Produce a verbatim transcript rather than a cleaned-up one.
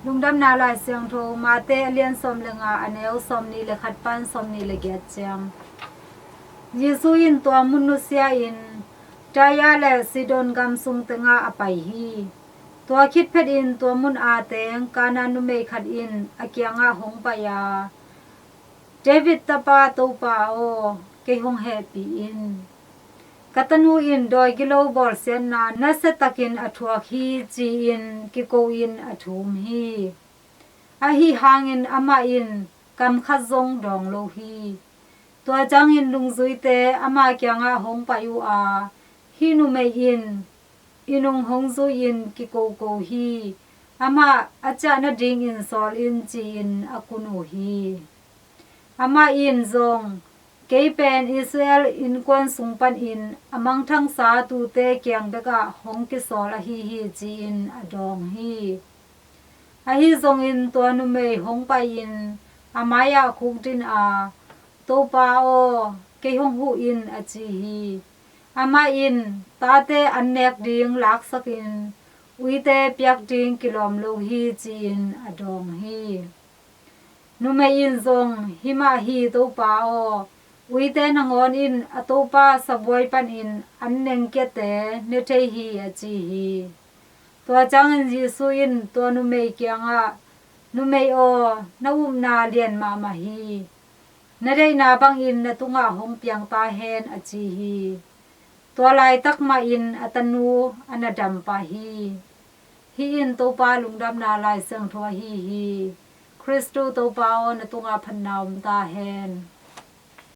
Lungdamna Lai Siangtho, Mate a lian sawm le nga, a neu sawm nih le khat pan sawm nih le giat ciang. Jesu in tua mun nusia-in Tyre le Sidon gam sung tengah a pai hi. Tua khit phetin tua mun a teng Kana numei khat in a kiangah hong pai a, David tapa Topa aw, kei hong hehpih in. Ka tanu in dawi gilo bawlsiatna nasiatakin a thuak hi, ci-in kiko-in a thum hi. Ahi hangin amah in kam khat zong dawng lo hi. Tua ciangin nungzuite ama kiangah hong pai uh a, hih numei in i nung hong zui-in kikoko hi. Amah a ciah nadingin sawl in, ci-in a kun uh hi. Amah in zong, kei pen Israel innkuan sung panin a mangthangsa tuute kiang bekah hong kisawl ahi hi, ci-in a dawng hi. Ahi zongin tua numei hong pai-in a mai-ah khukdin a, Topa aw, kei hong huh in, a ci hi. Amah in, tate an nek ding laksakin uite piak ding kilawm lo hi, ci-in a dawng hi. Numei in zong, hi mah hi Topa aw, uite nangawn in a topa sabuai panin an nengkiate ne thei hi, a ci hi. Tua ciangin Jesu in tua numei kiangah, numei aw, na upna lian mahmah hi. Na deihna bangin na tungah hong piang ta hen, a ci hi. Tua laitak mahin a tanu a na dam pah hi. Hih in Topa Lungdamna Lai Siangtho ahi hi. Khristu Topa aw, na tungah phatna om ta hen.